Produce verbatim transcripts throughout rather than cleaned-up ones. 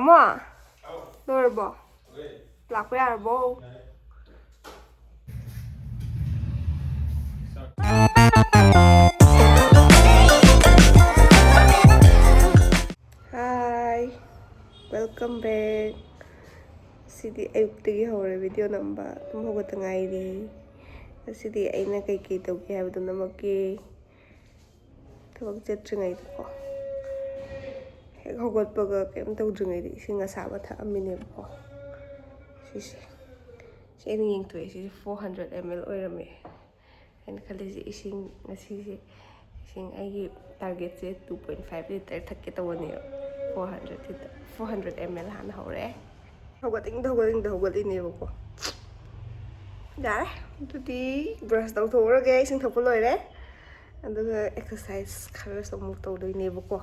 ꯑꯃ ꯂꯣꯏꯔꯕꯣ? ꯂꯥꯛꯄ ꯌꯥꯔꯕꯣ? Hi, welcome back. ꯉꯁꯤꯗꯤ ꯑꯌꯨꯛꯇꯒꯤ ꯍꯧꯔꯦ ꯚꯤꯗꯤꯑꯣ ꯅꯝꯕ, ꯑꯗꯨꯝ ꯍꯧꯒꯠꯇ ꯉꯥꯏꯔꯤ꯫ ꯉꯁꯤꯗꯤ ꯑꯩꯅ ꯀꯩꯀꯩ ꯇꯧꯒꯦ ꯍꯥꯏꯕꯗꯣ ꯅꯝꯃꯛꯀꯦ꯫ ꯊꯕꯛ ꯆꯠꯇ꯭ꯔꯤꯉꯩꯗꯀꯣ, ꯍꯦꯛ ꯍꯧꯒꯠꯄꯒ ꯀꯩꯝ ꯇꯧꯗ꯭ꯔꯤꯉꯩꯗ ꯏꯁꯤꯡ ꯑꯁꯥꯕ ꯊꯛꯑꯝꯃꯤꯅꯦꯕꯀꯣ꯫ ꯁꯤꯁꯦ, ꯁꯤ ꯑꯩꯅ ꯌꯦꯡꯊꯣꯛꯑꯦ, ꯁꯤꯁꯦ four hundred ml ꯑꯣꯏꯔꯝꯃꯦ꯫ ꯑꯩꯅ ꯈꯜꯂꯤꯁꯦ ꯏꯁꯤꯡ, ꯉꯁꯤꯁꯦ ꯏꯁꯤꯡ ꯑꯩꯒꯤ ꯇꯥꯔꯒꯦꯠꯁꯦ two point five litre ꯊꯛꯀꯦ ꯇꯧꯕꯅꯦꯕ꯫ Four hundred litre, four hundred ml ꯍꯥꯟꯅ ꯍꯧꯔꯦ꯫ ꯍꯧꯒꯠꯅꯤꯡꯗ ꯍꯧꯒꯠꯅꯤꯡꯗ ꯍꯧꯒꯠꯂꯤꯅꯦꯕꯀꯣ꯫ ꯌꯥꯔꯦ, ꯑꯗꯨꯗꯤ ꯕ꯭ꯔꯁ ꯇꯧꯊꯣꯛꯎꯔꯒꯦ, ꯏꯁꯤꯡ ꯊꯛꯄ ꯂꯣꯏꯔꯦ꯫ ꯑꯗꯨꯒ ꯑꯦꯛꯁꯔꯁꯥꯏꯁ ꯈꯔꯁꯨ ꯑꯃꯨꯛ ꯇꯧꯗꯣꯏꯅꯦꯕꯀꯣ꯫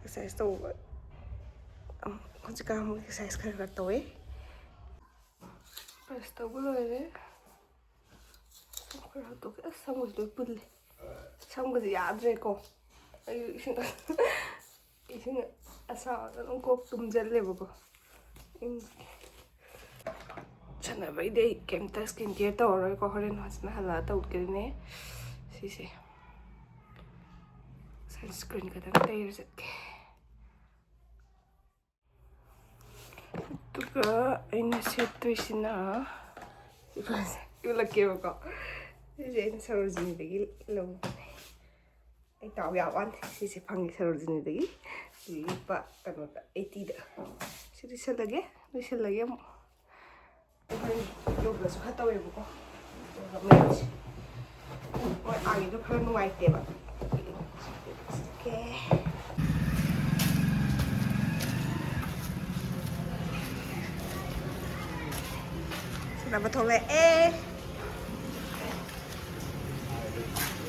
ꯑꯦꯛꯁꯔꯁꯥꯏꯁ ꯇꯧꯕ, ꯑꯃꯨꯛ ꯍꯧꯖꯤꯛꯀꯥꯟ ꯑꯃꯨꯛ ꯑꯦꯛꯁꯔꯁꯥꯏꯁ ꯈꯔ ꯈꯔ ꯇꯧꯋꯦ꯫ ꯕ꯭ꯔꯁ ꯇꯧꯕ ꯂꯣꯏꯔꯦ꯫ ꯁꯝ ꯈꯔ ꯍꯥꯠꯇꯣꯛꯀꯦ꯫ ꯑꯁ, ꯁꯝꯒꯁꯦ ꯂꯣꯏ ꯄꯨꯜꯂꯦ꯫ ꯁꯝꯒꯁꯦ ꯌꯥꯗ꯭ꯔꯦꯀꯣ꯫ ꯑꯩ ꯏꯁꯤꯡ, ꯏꯁꯤꯡ ꯑꯁꯥꯕꯗ ꯑꯗꯨꯝ ꯀꯣꯛ ꯇꯨꯝꯁꯤꯜꯂꯦꯕꯀꯣ꯫ ꯏꯪ-, ꯁꯥꯟꯅꯕꯩꯗꯤ ꯑꯩ ꯀꯩꯝꯇ ꯁ꯭ꯀꯤꯟ ꯀꯦꯌꯔ ꯇꯧꯔꯔꯣꯏꯀꯣ꯫ ꯍꯣꯔꯦꯟ ꯐꯖꯅ ꯍꯜꯂꯛꯑ ꯇꯧꯗꯣꯏꯅꯦ꯫ ꯁꯤꯁꯦ ꯁꯟꯁꯀ꯭ꯔꯤꯟ ꯈꯛꯇꯪ ꯇꯩꯔ ꯆꯠꯀꯦ꯫ ꯑꯗꯨꯒ ꯑꯩꯅ ꯁꯦꯠꯇꯣꯏꯁꯤꯅ, ꯎꯠꯂꯛꯀꯦꯕꯀꯣ꯫ ꯁꯤꯁꯦ ꯑꯩꯅ ꯁꯔꯣꯖꯤꯅꯤꯗꯒꯤ ꯂꯧꯕꯅꯦ꯫ ꯑꯩ ꯗꯥꯎ ꯌꯥꯕ ꯋꯥꯅꯤ, ꯁꯤꯁꯦ ꯐꯪꯉꯤ ꯁꯔꯣꯖꯤꯅꯤꯗꯒꯤ꯫ ꯂꯨꯄꯥ ꯀꯩꯅꯣꯗ, eightyꯗ꯫ ꯁꯤ ꯂꯣꯏꯁꯜꯂꯒꯦ, ꯂꯣꯏꯁꯜꯂꯒꯦ ꯑꯃꯨꯛ꯫ ꯑꯩꯈꯣꯏ ꯌꯣꯒꯁꯨ ꯈꯔ ꯇꯧꯋꯦꯕꯀꯣ꯫ ꯌꯣꯒ ꯃꯌꯥꯝꯁꯦ꯫ ꯃꯣꯏ ꯑꯥꯒꯤꯗꯣ ꯈꯔ ꯅꯨꯡꯉꯥꯏꯇꯦꯕ꯫ ꯑꯣꯀꯦ꯫ ꯁꯥꯟꯅꯕ ꯊꯣꯛꯂꯛꯑꯦ꯫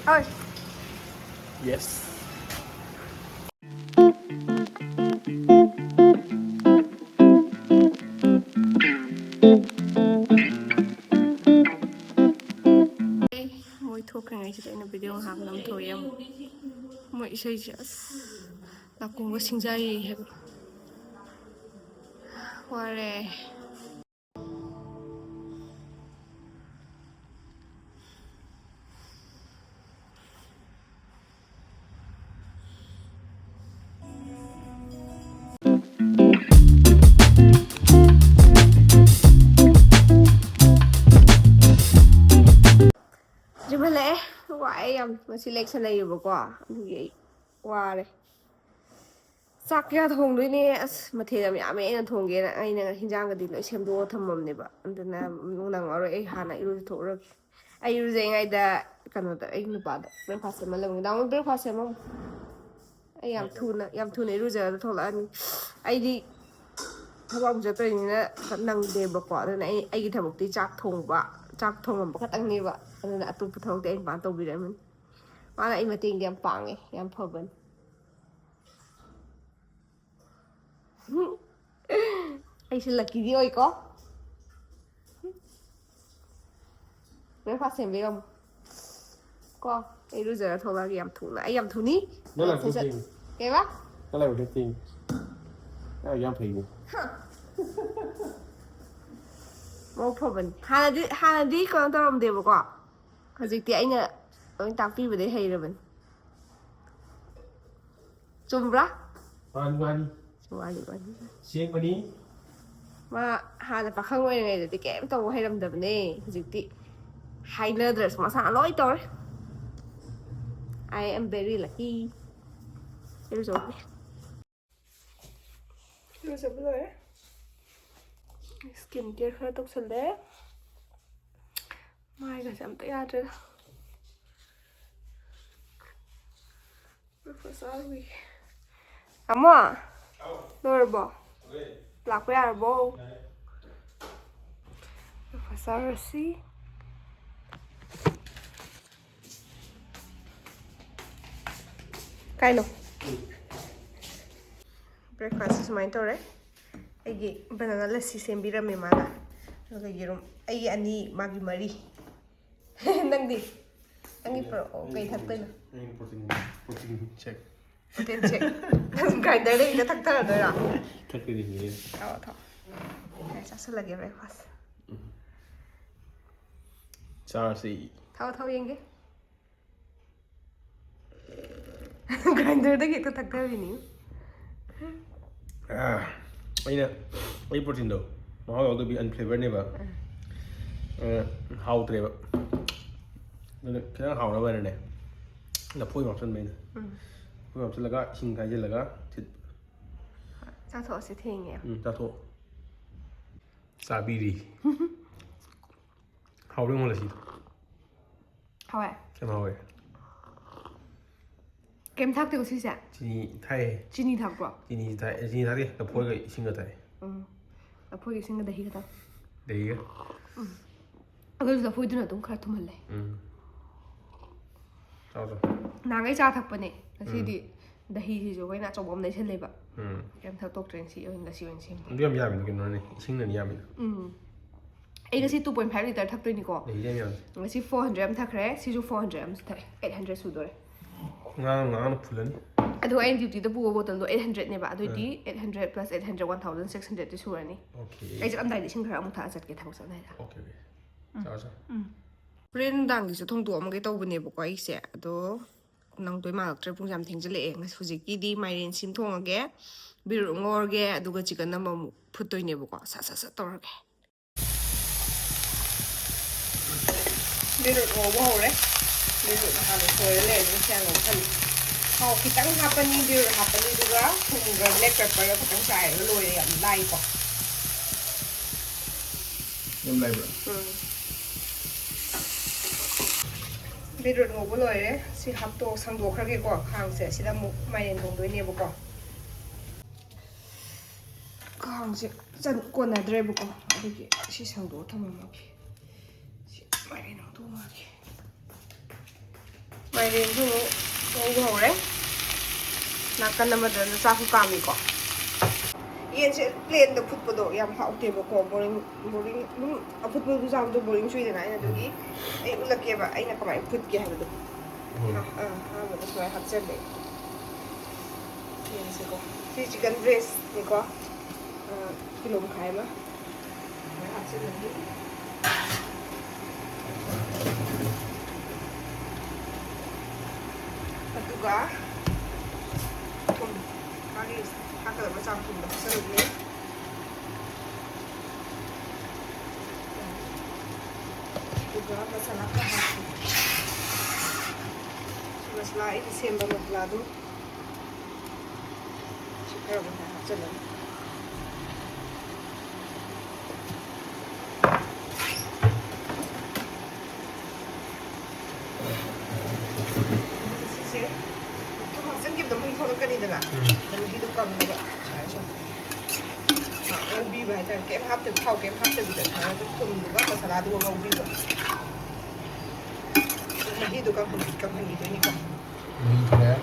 ꯍꯣꯏ꯫ Yes. ꯃꯣꯏ ꯊꯣꯛꯈ꯭ꯔꯤꯉꯩꯁꯤꯗ ꯑꯩꯅ ꯚꯤꯗꯤꯑꯣ ꯉꯥꯏꯍꯥꯛ ꯅꯝꯊꯣꯛꯑꯦ ꯑꯃꯨꯛ꯫ ꯃꯣꯏ ꯏꯁꯩꯁꯦ ꯑꯁ ꯅꯥꯀꯣꯡꯒ ꯁꯤꯡꯖꯥꯏꯌꯦ ꯍꯥꯏꯕ꯫ ꯋꯥꯔꯦ꯫ ꯌꯨꯝ ꯍꯜꯂꯛꯑꯦ꯫ ꯋꯥꯏ ꯌꯥꯝ꯫ ꯉꯁꯤ ꯂꯦꯛꯁꯟ ꯂꯩꯌꯦꯕꯀꯣ, ꯑꯗꯨꯒꯤ ꯑꯩ ꯋꯥꯔꯦ꯫ ꯆꯥꯛ ꯀꯌꯥ ꯊꯣꯡꯗꯣꯏꯅꯦ? ꯑꯁ, ꯃꯊꯦꯜ ꯌꯥꯝ ꯌꯥꯝꯃꯦ ꯑꯩꯅ ꯊꯣꯡꯒꯦꯅ꯫ ꯑꯩꯅ ꯍꯤꯟꯖꯥꯡꯒꯗꯤ ꯂꯣꯏ ꯁꯦꯝꯗꯣꯛꯑ ꯊꯝꯃꯝꯅꯦꯕ, ꯑꯗꯨꯅ ꯅꯪꯉꯔꯣꯏ꯫ ꯑꯩ ꯍꯥꯟꯅ ꯏꯔꯨꯖꯊꯣꯛꯎꯔꯒꯦ꯫ ꯑꯩ ꯏꯔꯨꯖꯩꯉꯩꯗ ꯀꯩꯅꯣꯗ ꯑꯩꯒꯤ ꯅꯨꯄꯥꯗ breakfast ꯁꯦꯝꯍꯜꯂꯝꯒꯦ꯫ ꯗꯥꯎꯟꯂꯣꯗ breakfast ꯁꯦꯝꯃꯝꯃꯣ꯫ ꯑꯩ ꯌꯥꯝ ꯊꯨꯅ, ꯌꯥꯝ ꯊꯨꯅ ꯏꯔꯨꯖꯔꯒ ꯊꯣꯛꯂꯛꯑꯅꯤ꯫ ꯑꯩꯗꯤ ꯊꯕꯛ ꯑꯃꯨꯛ ꯆꯠꯇꯣꯏꯅꯤꯅ ꯅꯪꯗꯦꯕꯀꯣ, ꯑꯗꯨꯅ ꯑꯩ, ꯑꯩꯒꯤ ꯊꯕꯛꯇꯤ ꯆꯥꯛ ꯊꯣꯡꯕ, ꯆꯥꯛ ꯊꯣꯡꯉꯝꯕ ꯈꯛꯇꯪꯅꯦꯕ꯫ ꯑꯗꯨꯅ ꯑꯇꯣꯞꯄ ꯊꯕꯛꯇꯤ ꯑꯩ ꯅꯨꯄꯥꯅ ꯇꯧꯕꯤꯔꯝꯃꯅꯤ꯫ ꯃꯥꯅ ꯑꯩ ꯃꯇꯦꯡꯗꯤ ꯌꯥꯝ ꯄꯥꯡꯉꯦ, ꯌꯥꯝ ꯐꯕꯅꯤ꯫ ꯑꯩꯁꯨ ꯂꯛꯀꯤꯗꯤ ꯑꯣꯏꯀꯣ꯫ Breakfast ꯁꯦꯝꯕꯤꯔꯝꯃꯣ꯫ ꯀꯣ, ꯑꯩ ꯏꯔꯨꯖꯔ ꯊꯣꯛꯂꯛꯑꯒꯦ ꯌꯥꯝ ꯊꯨꯅ꯫ ꯑꯩ ꯌꯥꯝ ꯊꯨꯅꯤ꯫ ꯅꯪ ꯂꯥꯏꯕꯛ ꯊꯦꯡꯉꯤ꯫ ꯀꯩꯕ? ꯅꯪ ꯂꯥꯏꯕꯛ ꯊꯦꯡꯉꯤ꯫ ꯅꯪ ꯌꯥꯝ ꯐꯩꯅꯦ꯫ ꯃꯕꯨꯛ ꯐꯕꯅꯤ꯫ ꯍꯥꯟꯅꯗꯤ, ꯍꯥꯟꯅꯗꯤ ꯀꯩꯅꯣ ꯇꯧꯔꯝꯗꯦꯕꯀꯣ꯫ ꯍꯧꯖꯤꯛꯇꯤ ꯑꯩꯅ ꯂꯣꯏ ꯇꯥꯛꯄꯤꯕꯗꯩ ꯍꯩꯔꯕꯅꯤ꯫ ꯆꯨꯝꯕ꯭ꯔꯥ? ꯃꯥꯅꯤ, ꯃꯥꯅꯤ꯫ ꯋꯥꯅꯤ, ꯋꯥꯅꯤ꯫ ꯁꯦꯡꯕꯅꯤ꯫ ꯃꯥ ꯍꯥꯟꯅ ꯄꯥꯈꯪ ꯑꯣꯏꯔꯤꯉꯩꯗꯗꯤ ꯀꯩꯝ ꯇꯧꯕ ꯍꯩꯔꯝꯗꯕꯅꯦ꯫ ꯍꯧꯖꯤꯛꯇꯤ ꯍꯥꯏꯅꯗ꯭ꯔꯁꯨ ꯃꯁꯥꯅ ꯂꯣꯏ ꯇꯧꯔꯦ꯫ I am very lucky꯫ ꯏꯔꯨꯖꯧꯒꯦ꯫ ꯏꯔꯨꯖꯕ ꯂꯣꯏꯔꯦ꯫ Skin care ꯈꯔ ꯇꯧꯁꯜꯂꯦ꯫ ꯃꯥꯏꯒꯁꯦ ꯑꯝꯇ ꯌꯥꯗ꯭ꯔꯦꯗ꯫ Breakfast ꯆꯥꯔꯨꯈꯤꯒꯦ꯫ ꯇꯥꯃꯣ, ꯂꯣꯏꯔꯕꯣ? ꯂꯥꯛꯄ ꯌꯥꯔꯕꯣ? Breakfast ꯆꯥꯔꯨꯔꯁꯤ꯫ ꯀꯥꯏꯅꯣ? Breakfast ꯁꯨꯃꯥꯏꯅ ꯇꯧꯔꯦ꯫ ꯑꯩꯒꯤ banana ꯂꯁꯤ ꯁꯦꯝꯕꯤꯔꯝꯃꯦ ꯃꯥꯅ꯫ ꯑꯗꯨꯒ ꯌꯦꯔꯨꯝ ꯑꯩꯒꯤ ꯑꯅꯤ, ꯃꯥꯒꯤ ꯃꯔꯤ꯫ ꯅꯪꯗꯤ? ꯅꯪꯒꯤ ꯄꯨꯔꯛꯑꯣ꯫ ꯀꯩ ꯊꯛꯇꯣꯏꯅꯣ? ꯑꯩ protein, protein shake꯫ Protein shake꯫ ꯅꯪ grinder ꯗ ꯍꯦꯛꯇ ꯊꯛꯊꯔꯗꯣꯏꯔꯣ? ꯊꯛꯇꯣꯏꯅꯤ꯫ ꯊꯛꯑꯣ, ꯊꯛꯑꯣ꯫ ꯆꯥꯁꯜꯂꯒꯦ breakfast꯫ ꯆꯥꯔꯁꯤ꯫ ꯊꯥꯎ ꯊꯥꯎ ꯌꯦꯡꯒꯦ꯫ Grinderꯗꯒꯤ ꯍꯦꯛꯇ ꯊꯛꯊꯕꯤꯅꯤ꯫ ꯑꯩꯅ ꯑꯩ proteinꯗꯣ ꯃꯍꯥꯎ ꯌꯥꯎꯗꯕꯤ unflavorꯅꯦꯕ꯫ ꯍꯥꯎꯇ꯭ꯔꯦꯕ꯫ ꯑꯗꯨꯅ ꯈꯤꯇꯪ ꯍꯥꯎꯅꯕ ꯍꯥꯏꯅꯅꯦ, ꯂꯐꯣꯏ ꯍꯥꯞꯆꯤꯟꯕ ꯑꯩꯅ꯫ ꯂꯐꯣꯏ ꯍꯥꯞꯆꯤꯜꯂꯒ ꯏꯁꯤꯡ ꯍꯩꯖꯤꯜꯂꯒ ꯊꯤꯠꯄ꯫ ꯆꯥꯊꯣꯛꯑꯁꯤ, ꯊꯦꯡꯉꯦ꯫ ꯎꯝ, ꯆꯥꯊꯣꯛ꯫ ꯆꯥꯕꯤꯔꯤ꯫ ꯍꯥꯎꯕ꯭ꯔꯥ ꯌꯦꯡꯉꯣ ꯂꯁꯤꯗꯣ꯫ ꯍꯥꯎꯋꯦ꯫ ꯌꯥꯝ ꯍꯥꯎꯋꯦ꯫ ꯀꯩꯝ ꯊꯥꯛꯇꯦꯀꯣ ꯁꯤꯁꯦ? ꯆꯤꯅꯤ ꯊꯥꯛꯑꯦ꯫ ꯆꯤꯅꯤ ꯊꯥꯛꯄ꯭ꯔꯣ? ꯆꯤꯅꯤ ꯊꯥꯛꯑꯦ꯫ ꯆꯤꯅꯤ ꯊꯥꯛꯇꯦ꯫ ꯂꯐꯣꯏꯒ ꯏꯁꯤꯡꯒ ꯊꯥꯛꯑꯦ꯫ ꯎꯝ꯫ ꯂꯐꯣꯏꯒ ꯏꯁꯤꯡꯒ ꯗꯍꯤꯒ ꯊꯥꯛ꯫ ꯗꯍꯤꯒ꯫ ꯑꯗꯨ ꯂꯐꯣꯏꯗꯨꯅ ꯑꯗꯨꯝ ꯈꯔ ꯊꯨꯝꯍꯜꯂꯦ꯫ ꯎꯝ꯫ ꯆꯥꯎ ꯆꯥꯎ꯫ ꯅꯍꯥꯟꯈꯩ ꯆꯥ ꯊꯛꯄꯅꯦ꯫ ꯉꯁꯤꯗꯤ ꯗꯍꯤꯁꯤꯁꯨ ꯑꯩꯈꯣꯏꯅ ꯑꯆꯧꯕ ꯑꯃ ꯂꯩꯁꯜꯂꯦꯕ꯫ ꯎꯝ꯫ ꯀꯩꯝ ꯊꯛꯇꯣꯛꯇ꯭ꯔꯦ ꯉꯁꯤ ꯑꯣꯏꯅ, ꯉꯁꯤ ꯑꯣꯏꯅ ꯁꯦꯝꯒꯦ꯫ ꯑꯗꯨ ꯌꯥꯝ ꯌꯥꯝꯃꯤꯗꯣ ꯀꯩꯅꯣꯅꯦ, ꯏꯁꯤꯡꯅꯅꯤ ꯌꯥꯝꯃꯤꯗꯣ꯫ ꯎꯝ꯫ ꯑꯩ ꯉꯁꯤ two point five litre ꯊꯛꯇꯣꯏꯅꯤꯀꯣ꯫ ꯗꯍꯤꯗꯤ ꯌꯥꯝ ꯌꯥꯝꯃꯤ꯫ ꯉꯁꯤ four hundred ꯑꯃ ꯊꯛꯈ꯭ꯔꯦ, ꯁꯤꯁꯨ four hundred ꯑꯃꯁꯨ ꯊꯛꯑꯦ, eight hundred ꯁꯨꯗꯣꯔꯦ꯫ ꯉꯥꯡ ꯉꯥꯡꯅ ꯐꯨꯜꯂꯅꯤ꯫ ꯑꯗꯨꯒ ꯑꯩꯅ dutyꯗ ꯄꯨꯕ bottleꯗꯣ eight hundredꯅꯦꯕ, ꯑꯗꯨꯑꯣꯏꯗꯤ eight hundred plus eight hundred, one thousand six hundredꯇꯤ ꯁꯨꯔꯅꯤ꯫ Okay꯫ ꯑꯩ ꯆꯠꯂꯝꯗꯥꯏꯗ ꯏꯁꯤꯡ ꯈꯔ ꯑꯃꯨꯛ ꯊꯛꯑ ꯆꯠꯀꯦ ꯊꯕꯛ ꯆꯠꯂꯝꯗꯥꯏꯗ꯫ Okay, okay꯫ ꯆꯥꯎ ꯆꯥꯎ꯫ ꯍꯣꯔꯦꯟ ꯅꯨꯡꯗꯥꯡꯒꯤꯁꯨ ꯊꯣꯡꯗꯣꯛꯑꯝꯃꯒꯦ ꯇꯧꯕꯅꯦꯕꯀꯣ ꯑꯩꯁꯦ, ꯑꯗꯣ ꯅꯪꯗꯣꯏ ꯃꯥꯜꯂꯛꯇ꯭ꯔꯦ, ꯄꯨꯡꯁꯦ ꯌꯥꯝ ꯊꯦꯡꯖꯤꯜꯂꯛꯑꯦ꯫ ꯉꯁꯤ ꯍꯧꯖꯤꯛꯀꯤꯗꯤ ꯃꯥꯏꯔꯦꯟ ꯁꯤꯝ ꯊꯣꯡꯉꯒꯦ, ꯕꯤꯔꯨꯠ ꯉꯧꯔꯒꯦ, ꯑꯗꯨꯒ chicken ꯑꯃꯃꯨꯛ ꯐꯨꯠꯇꯣꯏꯅꯦꯕꯀꯣ꯫ ꯁꯠ ꯁꯠ ꯁꯠ ꯇꯧꯔꯒꯦ꯫ ꯕꯤꯔꯨꯠ ꯉꯧꯕ ꯍꯧꯔꯦ꯫ ꯕꯤꯔꯨꯠ ꯍꯥꯟꯅ ꯁꯣꯏꯔ ꯂꯩꯔꯦ, ꯁꯤ ꯍꯥꯟꯅ ꯉꯧꯁꯜꯂꯤ꯫ ꯊꯥꯎ ꯈꯤꯇꯪ ꯍꯥꯞꯄꯅꯤ, ꯕꯤꯔꯨꯠ ꯍꯥꯞꯄꯅꯤ, ꯑꯗꯨꯒ ꯊꯨꯝꯒ black pepperꯒ ꯈꯤꯇꯪ ꯆꯥꯏꯔꯒ ꯂꯣꯏꯔꯦ꯫ ꯌꯥꯝ ꯂꯥꯏꯀꯣ꯫ ꯌꯥꯝ ꯂꯥꯏꯕ꯭ꯔꯥ? ꯎꯝ꯫ ꯕꯤꯠꯔꯨꯠ ꯉꯧꯕ ꯂꯣꯏꯔꯦ꯫ ꯁꯤ ꯍꯥꯞꯇꯣꯛ ꯁꯪꯗꯣꯛꯈ꯭ꯔꯒꯦꯀꯣ꯫ ꯈꯥꯡꯁꯦ ꯁꯤꯗ ꯑꯃꯨꯛ ꯃꯥꯏꯔꯦꯟ ꯊꯣꯡꯗꯣꯏꯅꯦꯕꯀꯣ꯫ ꯈꯥꯡꯁꯦ ꯆꯟ ꯀꯣꯟꯅꯗ꯭ꯔꯦꯕꯀꯣ, ꯑꯗꯨꯒꯤ ꯁꯤ ꯁꯪꯗꯣꯛꯑ ꯊꯝꯃꯝꯃꯒꯦ꯫ ꯁꯤ ꯃꯥꯏꯔꯦꯟ ꯑꯃꯨꯛ ꯊꯣꯡꯉꯒꯦ꯫ ꯃꯥꯏꯔꯦꯟꯁꯨ ꯑꯃꯨꯛ ꯉꯧꯕ ꯍꯧꯔꯦ꯫ ꯅꯥꯀꯟ ꯑꯃꯗꯅ ꯆꯥꯛꯁꯨ ꯀꯥꯝꯃꯤꯀꯣ꯫ ꯌꯦꯟꯁꯦ plainꯗ ꯐꯨꯠꯄꯗꯣ ꯌꯥꯝ ꯍꯥꯎꯇꯦꯕꯀꯣ, boring boring ꯑꯗꯨꯝ ꯑꯐꯨꯠꯄꯗꯨ ꯆꯥꯕꯗꯣ boring ꯆꯨꯏꯗꯅ꯫ ꯑꯩꯅ ꯑꯗꯨꯒꯤ ꯑꯩ ꯎꯠꯂꯛꯀꯦꯕ ꯑꯩꯅ ꯀꯃꯥꯏꯅ ꯐꯨꯠꯀꯦ ꯍꯥꯏꯕꯗꯣ꯫ ꯑ, ꯑꯍꯥꯟꯕꯗ ꯁꯨꯃꯥꯏꯅ ꯍꯥꯞꯆꯜꯂꯦ꯫ ꯌꯦꯡꯁꯤꯀꯣ꯫ ꯁꯤ chicken breastꯅꯤꯀꯣ꯫ ꯑ, ꯀꯤꯂꯣ ꯃꯈꯥꯏ ꯑꯃ ꯁꯨꯃꯥꯏꯅ ꯍꯥꯞꯆꯤꯜꯂꯅꯤ꯫ ꯑꯗꯨꯒ ꯊꯨꯝ, ꯃꯥꯒꯤ ꯊꯥꯛꯀꯗꯕ ꯆꯥꯡ ꯊꯨꯝꯗꯣ ꯍꯥꯞꯆꯜꯂꯅꯤ꯫ ꯑꯗꯨꯒ ꯃꯁꯥꯂꯥ ꯈꯔ ꯍꯥꯞꯀꯦ꯫ ꯁꯤ ꯃꯁꯥꯂꯥ ꯑꯩꯅ ꯁꯦꯝꯕ ꯃꯁꯥꯂꯥꯗꯨ ꯁꯤ ꯈꯔ ꯑꯃꯨꯛ ꯍꯥꯞꯆꯜꯂꯅꯤ꯫ ꯁꯤꯁꯦ ꯊꯨꯝ ꯍꯥꯞꯆꯤꯟꯈꯤꯕꯗ ꯃꯍꯤ ꯊꯣꯛꯂꯛꯀꯅꯤꯗꯅ, ꯎꯝ꯫ ꯑꯗ ꯃꯍꯤꯗꯣ ꯀꯪꯅꯕ ꯁꯨꯃꯥꯏꯅ ꯁꯨꯝ ꯉꯧꯕꯤꯕ ꯍꯥꯏꯇꯥꯔꯦ꯫ ꯀꯩꯝ ꯍꯥꯞꯇꯕꯤ, ꯊꯥꯎ ꯀꯩꯝ ꯍꯥꯞꯇꯕꯤꯗ ꯁꯨꯃꯥꯏꯅ ꯊꯨꯝꯗꯨꯒ ꯃꯁꯥꯂꯥꯗꯨꯒ ꯉꯧꯕꯤꯕ꯫ ꯃꯍꯤꯗꯣ ꯀꯪꯍꯟ-, ꯀꯪꯍꯟꯈꯤꯗꯣꯏꯅꯤꯀꯣ꯫ ꯃꯍꯤ ꯊꯣꯛꯂꯛꯑꯦ꯫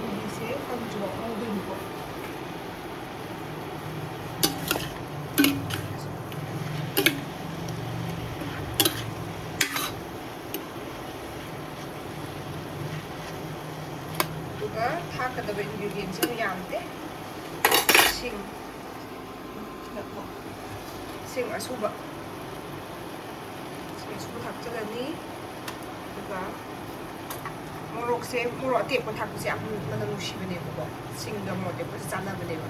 ꯃꯍꯤꯁꯦ ꯀꯪꯗ꯭ꯔꯤꯐꯥꯎ ꯉꯧꯗꯣꯏꯅꯤꯀꯣ꯫ ꯑꯗꯨꯒ ꯊꯥꯛꯀꯗꯕ ingredients ꯁꯤꯅ ꯌꯥꯝꯗꯦ꯫ ꯁꯤꯡ, ꯁꯤꯡ ꯑꯁꯨꯕ, ꯁꯤꯡ ꯑꯁꯨꯕ ꯊꯥꯛꯆꯜꯂꯅꯤ꯫ ꯑꯗꯨꯒ ꯃꯣꯔꯣꯛꯁꯦ, ꯃꯣꯔꯣꯛ ꯑꯇꯦꯛꯄ ꯊꯥꯛꯄꯁꯦ ꯌꯥꯝ ꯃꯅꯝ ꯅꯨꯡꯁꯤꯕꯅꯦꯕꯀꯣ꯫ ꯁꯤꯡꯒ ꯃꯣꯔꯣꯛ ꯑꯇꯦꯛꯄꯁꯦ ꯆꯥꯟꯅꯕꯅꯦꯕ꯫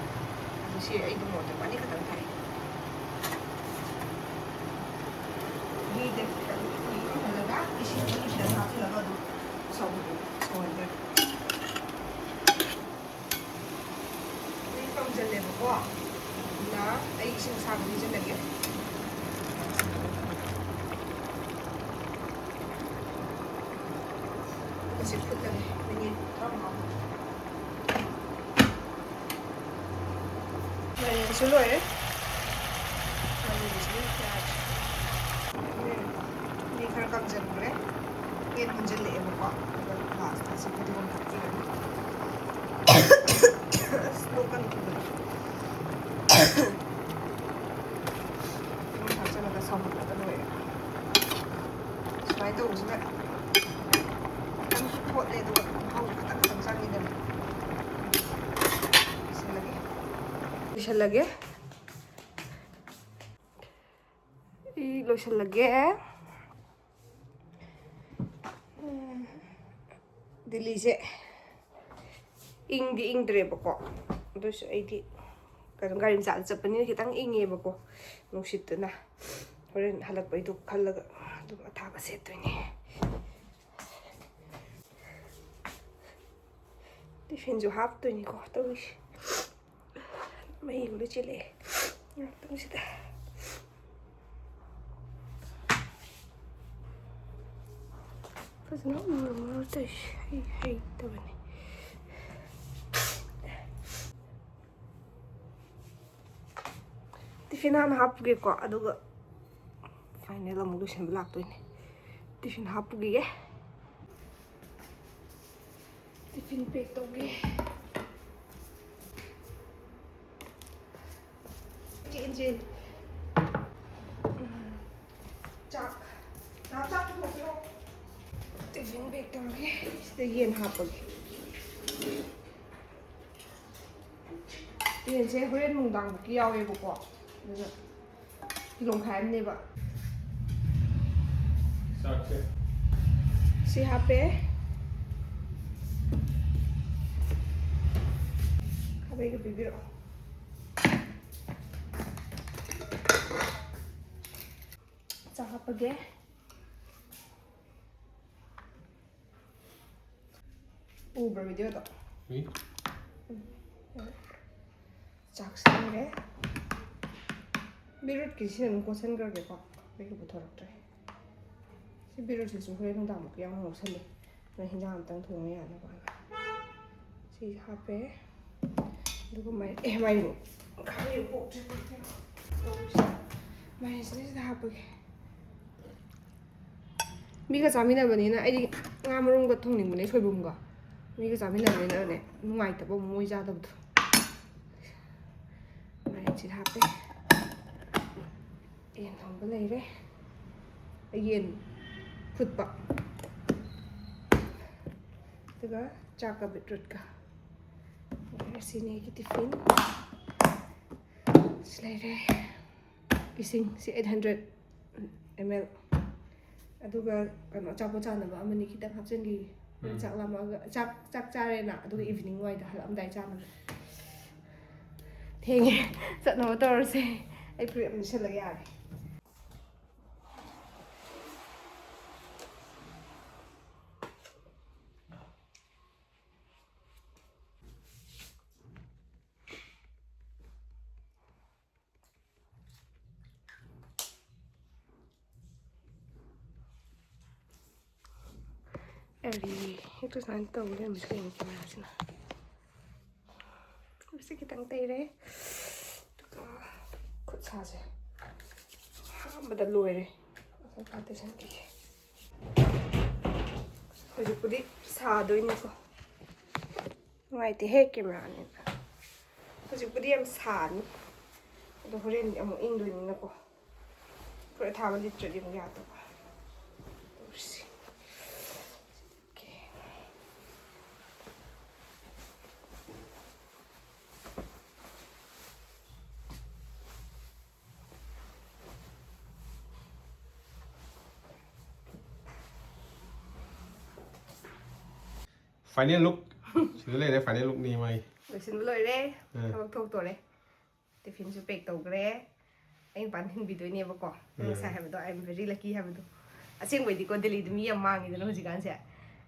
ꯑꯗꯨ ꯁꯤ ꯑꯩꯗꯣ ꯃꯣꯔꯣꯛ ꯑꯇꯦꯛꯄ ꯑꯅꯤ ꯈꯛꯇꯪ ꯊꯥꯛꯑꯦ꯫ ꯃꯍꯤꯁꯦ ꯈꯤꯇꯪ ꯀꯪꯍꯜꯂꯒ ꯏꯁꯤꯡ ꯈꯤꯇꯪ ꯍꯥꯞꯆꯤꯜꯂꯒ ꯑꯗꯨꯝ ꯁꯧꯍꯟ-, ꯁꯧꯍꯟꯗꯣꯏꯕ꯫ ꯃꯍꯤ ꯀꯪꯁꯤꯜꯂꯦꯕꯀꯣ꯫ ꯑꯗꯨꯅ ꯑꯩ ꯏꯁꯤꯡ ꯑꯁꯥꯕ ꯍꯩꯖꯤꯜꯂꯒꯦ꯫ ꯑꯗꯨꯒ ꯁꯤ ꯐꯨꯠꯂꯒꯦ ꯃꯤꯅꯤꯠ ꯇꯔꯥꯃꯉꯥ꯫ ꯃꯥꯏꯔꯦꯟꯁꯨ ꯂꯣꯏꯔꯦ꯫ ꯃꯥꯏꯔꯦꯟꯁꯨ ꯌꯥꯗ꯭ꯔꯦ꯫ ꯃꯤ ꯈꯔ ꯀꯪꯁꯤꯟꯈ꯭ꯔꯦ꯫ ꯍꯦꯟ ꯃꯨꯟꯁꯤꯜꯂꯛꯑꯦꯕꯀꯣ꯫ ꯑꯗꯨꯒ ꯂꯥꯁꯇ ꯑꯁꯤ ꯐꯗꯤꯒꯣꯝ ꯊꯥꯛꯄꯤꯔꯅꯤ꯫ ꯑꯁ, ꯂꯣꯛ ꯀꯟꯈꯤꯕꯗꯣ꯫ ꯐꯗꯤꯒꯣꯝ ꯊꯥꯛꯆꯜꯂꯒ ꯁꯧꯍꯜꯂꯒ ꯂꯣꯏꯔꯦ꯫ ꯁꯨꯃꯥꯏꯅ ꯇꯧꯕꯁꯤꯅ ꯈꯤꯇꯪꯁꯨ ꯊꯣꯠꯂꯦ, ꯑꯗꯨꯒ ꯃꯍꯥꯎꯁꯨ ꯈꯤꯇꯪ ꯈꯤꯇꯪ ꯆꯪꯉꯤꯗꯅ꯫ ꯂꯣꯏꯁꯤꯜꯂꯒꯦ꯫ ꯂꯣꯏꯁꯤꯜꯂꯒꯦ꯫ ꯂꯣꯏꯁꯤꯜꯂꯒꯦ꯫ ꯗꯤꯜꯂꯤꯁꯦ ꯏꯪꯗꯤ ꯏꯪꯗ꯭ꯔꯦꯕꯀꯣ, ꯑꯗꯨꯏꯁꯨ ꯑꯩꯗꯤ ꯀꯩꯅꯣ, ꯒꯥꯔꯤ ꯃꯆꯥꯗ ꯆꯠꯄꯅꯤꯅ ꯈꯤꯇꯪ ꯏꯪꯉꯦꯕꯀꯣ, ꯅꯨꯡꯁꯤꯠꯇꯨꯅ꯫ ꯍꯣꯔꯦꯟ ꯍꯜꯂꯛꯄꯩꯗꯨ ꯈꯜꯂꯒ ꯑꯗꯨꯝ ꯑꯊꯥꯕ ꯁꯦꯠꯇꯣꯏꯅꯦ꯫ ꯇꯤꯐꯤꯟꯁꯨ ꯍꯥꯞꯇꯣꯏꯅꯤꯀꯣ ꯇꯧꯔꯤꯁꯦ꯫ ꯃꯩ ꯑꯃꯨꯛ ꯆꯦꯜꯂꯛꯑꯦ ꯉꯥꯛꯇꯪꯁꯤꯗ꯫ ꯐꯖꯅ ꯎꯔꯝꯃꯔꯣꯏ ꯇꯧꯔꯤꯁꯦ, ꯑꯩ ꯍꯩꯇꯕꯅꯤ꯫ ꯇꯤꯐꯤꯟ ꯍꯥꯟꯅ ꯍꯥꯞꯄꯨꯒꯦꯀꯣ, ꯑꯗꯨꯒ ꯐꯥꯏꯅꯦꯜ ꯑꯃꯨꯛ ꯂꯣꯏꯁꯤꯟꯕ ꯂꯥꯛꯇꯣꯏꯅꯦ꯫ ꯇꯤꯐꯤꯟ ꯍꯥꯞꯄꯨꯈꯤꯒꯦ꯫ ꯇꯤꯐꯤꯟ ꯄꯦꯛ ꯇꯧꯒꯦ꯫ ꯆꯦꯟ ꯆꯦꯟ꯫ ꯎꯝ꯫ ꯆꯥꯛ꯫ ꯅꯍꯥꯛ ꯆꯥꯛ ꯄꯨꯊꯣꯛꯄꯤꯔꯣ꯫ ꯇꯤꯐꯤꯟ ꯄꯦꯛ ꯇꯧꯔꯒꯦ꯫ ꯁꯤꯗ ꯌꯦꯟ ꯍꯥꯞꯄꯒꯦ꯫ ꯌꯦꯟꯁꯦ ꯍꯣꯔꯦꯟ ꯅꯨꯡꯗꯥꯡꯕꯨꯛꯀꯤ ꯌꯥꯎꯋꯦꯕꯀꯣ꯫ ꯑꯗꯨꯅ ꯀꯤꯂꯣ ꯃꯈꯥꯏ ꯑꯃꯅꯦꯕ꯫ ꯆꯥꯛꯁꯦ꯫ ꯁꯤ ꯍꯥꯞꯄꯦ꯫ ꯈꯥꯕꯩꯒ ꯄꯤꯕꯤꯔꯛꯑꯣ꯫ ꯆꯥ ꯍꯥꯞꯄꯒꯦ꯫ ꯎꯕ꯭ꯔꯥ ꯚꯤꯗꯤꯑꯣꯗꯣ? ꯎꯏ꯫ ꯎꯝ꯫ ꯆꯥꯛꯁꯦ ꯂꯣꯏꯔꯦ꯫ ꯕꯤꯠꯔꯨꯠꯀꯤꯁꯤꯅ ꯑꯗꯨꯝ ꯀꯣꯠꯁꯟꯈ꯭ꯔꯒꯦꯀꯣ꯫ ꯑꯩꯒꯤ ꯄꯨꯊꯣꯔꯛꯇ꯭ꯔꯦ꯫ ꯁꯤ ꯕꯤꯠꯔꯨꯠꯁꯤꯁꯨ ꯍꯣꯔꯦꯟ ꯅꯨꯡꯗꯥꯡꯃꯨꯛꯀꯤ ꯌꯥꯎꯅ ꯉꯧꯁꯜꯂꯦ꯫ ꯑꯗꯨꯅ ꯍꯤꯟꯖꯥꯡ ꯑꯝꯇꯪ ꯊꯣꯡꯕ ꯌꯥꯅꯕ꯫ ꯁꯤ ꯍꯥꯞꯄꯦ꯫ ꯑꯗꯨꯒ ꯃꯥꯏ-, ꯑꯦ, ꯃꯥꯏꯔꯦꯟ꯫ ꯈꯥꯕꯩ ꯄꯣꯛꯇ꯭ꯔꯦ, ꯄꯣꯛꯇ꯭ꯔꯦ꯫ ꯃꯥꯏꯔꯦꯟꯁꯤꯅ ꯁꯤꯗ ꯍꯥꯞꯄꯒꯦ꯫ ꯃꯤꯒ ꯆꯥꯃꯤꯟꯅꯕꯅꯤꯅ ꯑꯩꯗꯤ ꯉꯥ ꯃꯔꯨꯝꯒ ꯊꯣꯡꯅꯤꯡꯕꯅꯦ, ꯁꯣꯏꯕꯨꯝꯒ꯫ ꯃꯤꯒ ꯆꯥꯃꯤꯟꯅꯕꯅꯤꯅꯅꯦ, ꯅꯨꯡꯉꯥꯏꯇꯕ ꯑꯃꯨꯛ ꯃꯣꯏ ꯆꯥꯗꯕꯗꯣ꯫ ꯃꯥꯏꯔꯦꯟꯁꯤꯗ ꯍꯥꯞꯄꯦ꯫ ꯌꯦꯟ ꯊꯣꯡꯕ ꯂꯩꯔꯦ꯫ ꯌꯦꯟ ꯐꯨꯠꯄ꯫ ꯑꯗꯨꯒ ꯆꯥꯛꯀ ꯕꯤꯠꯔꯨꯠꯀ꯫ ꯁꯤꯅꯤ ꯑꯩꯒꯤ ꯇꯤꯐꯤꯟ꯫ ꯁꯤ ꯂꯩꯔꯦ꯫ ꯏꯁꯤꯡ ꯁꯤ eight hundred ꯑꯦꯝ ꯑꯦꯜ꯫ ꯑꯗꯨꯒ ꯀꯩꯅꯣ, ꯑꯆꯥꯄꯣꯠ ꯆꯥꯅꯕ ꯑꯃꯅꯤ ꯈꯤꯇꯪ ꯍꯥꯞꯆꯤꯟꯈꯤꯒꯦ꯫ ꯎꯝ꯫ ꯆꯥꯛ ꯂꯥꯝꯃꯛꯑꯒ, ꯆꯥꯛ, ꯆꯥꯛ ꯆꯥꯔꯦꯅ, ꯑꯗꯨꯒ ꯎꯝ꯫ ꯏꯚꯤꯅꯤꯡ ꯋꯥꯏꯗ ꯍꯜꯂꯛꯑꯝꯗꯥꯏ ꯆꯥꯅꯕ꯫ ꯊꯦꯡꯉꯦ, ꯆꯠꯅꯕ ꯇꯧꯔꯁꯦ꯫ ꯑꯩ ꯐꯨꯔꯤꯠ ꯑꯃ ꯂꯤꯠꯁꯜꯂꯒ ꯌꯥꯔꯦ꯫ ꯑꯔꯤ, ꯍꯦꯛꯇ ꯁꯨꯃꯥꯏꯅ ꯇꯧ ꯂꯩꯔꯝꯕꯁꯦ ꯀꯩꯅꯣ ꯀꯦꯃꯦꯔꯥꯁꯤꯅ? ꯂꯤꯞꯁꯇꯤꯛ ꯈꯤꯇꯪ ꯇꯩꯔꯦ꯫ ꯑꯗꯨꯒ ꯈꯨꯠ ꯁꯥꯁꯦ ꯑꯍꯥꯟꯕꯗ ꯂꯣꯏꯔꯦ꯫ ꯉꯁꯥꯏ ꯈꯔ ꯇꯩꯁꯟꯈꯤꯒꯦ꯫ ꯍꯧꯖꯤꯛꯄꯨꯗꯤ ꯁꯥꯗꯣꯏꯅꯤꯀꯣ꯫ ꯅꯨꯡꯉꯥꯏꯇꯦꯍꯦ ꯀꯦꯃꯦꯔꯥꯅꯦꯅ꯫ ꯍꯧꯖꯤꯛꯄꯨꯗꯤ ꯌꯥꯝ ꯁꯥꯅꯤ꯫ ꯑꯗꯣ ꯍꯣꯔꯦꯟꯗꯤ ꯑꯃꯨꯛ ꯏꯪꯗꯣꯏꯅꯤꯅꯀꯣ꯫ ꯐꯨꯔꯤꯠ ꯑꯊꯥꯕ ꯂꯤꯠꯇ꯭ꯔꯗꯤ ꯑꯃꯨꯛ ꯌꯥꯗꯕ꯫ ꯇꯧꯔꯤꯁꯦ꯫ ꯑꯣꯀꯦ꯫ Final look꯫ ꯁꯤꯗ ꯂꯩꯔꯦ, final lookꯅꯤ ꯃꯥꯏ꯫ ꯂꯣꯏꯁꯤꯟꯕ ꯂꯣꯏꯔꯦ꯫ ꯑꯥ꯫ ꯊꯕꯛ ꯊꯣꯛꯇꯣꯔꯦ꯫ ꯇꯤꯐꯤꯟꯁꯨ pack ꯇꯧꯈ꯭ꯔꯦ꯫ ꯑꯩ ꯅꯨꯄꯥꯅ ꯊꯤꯟꯕꯤꯗꯣꯏꯅꯦꯕꯀꯣ꯫ ꯑꯩ ꯉꯁꯥꯏ ꯎꯝ꯫ ꯍꯥꯏꯕꯗꯣ, "I am very lucky" ꯍꯥꯏꯕꯗꯣ꯫ ꯑꯁꯦꯡꯕꯩꯗꯤꯀꯣ, ꯗꯦꯜꯂꯤꯗ ꯃꯤ ꯌꯥꯝ ꯃꯥꯡꯉꯤꯗꯅ ꯍꯧꯖꯤꯛꯀꯥꯟꯁꯦ꯫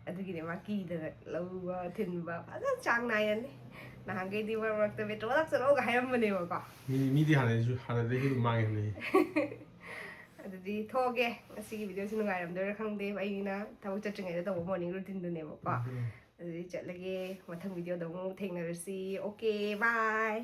ꯑꯗꯨꯒꯤꯅꯦ ꯃꯥ ꯀꯤꯗꯅ ꯂꯧꯕ ꯊꯤꯟꯕ ꯐꯖꯅ ꯆꯥꯡ ꯅꯥꯏꯔꯅꯤ꯫ ꯅꯍꯥꯟꯈꯩꯗꯤ ꯃꯔꯛ ꯃꯔꯛꯇ metro ꯂꯥꯛꯆꯔꯣꯒ ꯍꯥꯏꯔꯝꯕꯅꯦꯕꯀꯣ꯫ ꯃꯤ, ꯃꯤꯗꯤ ꯍꯥꯟꯅꯗꯩꯁꯨ, ꯍꯥꯟꯅꯗꯒꯤ ꯑꯗꯨꯝ ꯃꯥꯡꯉꯦ ꯍꯥꯏꯅꯩ꯫ ꯑꯗꯨꯗꯤ ꯊꯣꯛꯑꯒꯦ꯫ ꯉꯁꯤꯒꯤ videoꯁꯤ ꯅꯨꯡꯉꯥꯏꯔꯝꯗꯣꯏꯔꯥ ꯈꯪꯗꯦ꯫ ꯑꯩꯅ ꯊꯕꯛ ꯆꯠꯇ꯭ꯔꯤꯉꯩꯗ ꯇꯧꯕ morning routineꯗꯨꯅꯦꯕꯀꯣ꯫ ꯎꯝ꯫ ꯑꯗꯨꯗꯤ ꯆꯠꯂꯒꯦ꯫ ꯃꯊꯪ videoꯗ ꯑꯃꯨꯛ ꯊꯦꯡꯅꯔꯁꯤ꯫ Okay, bye꯫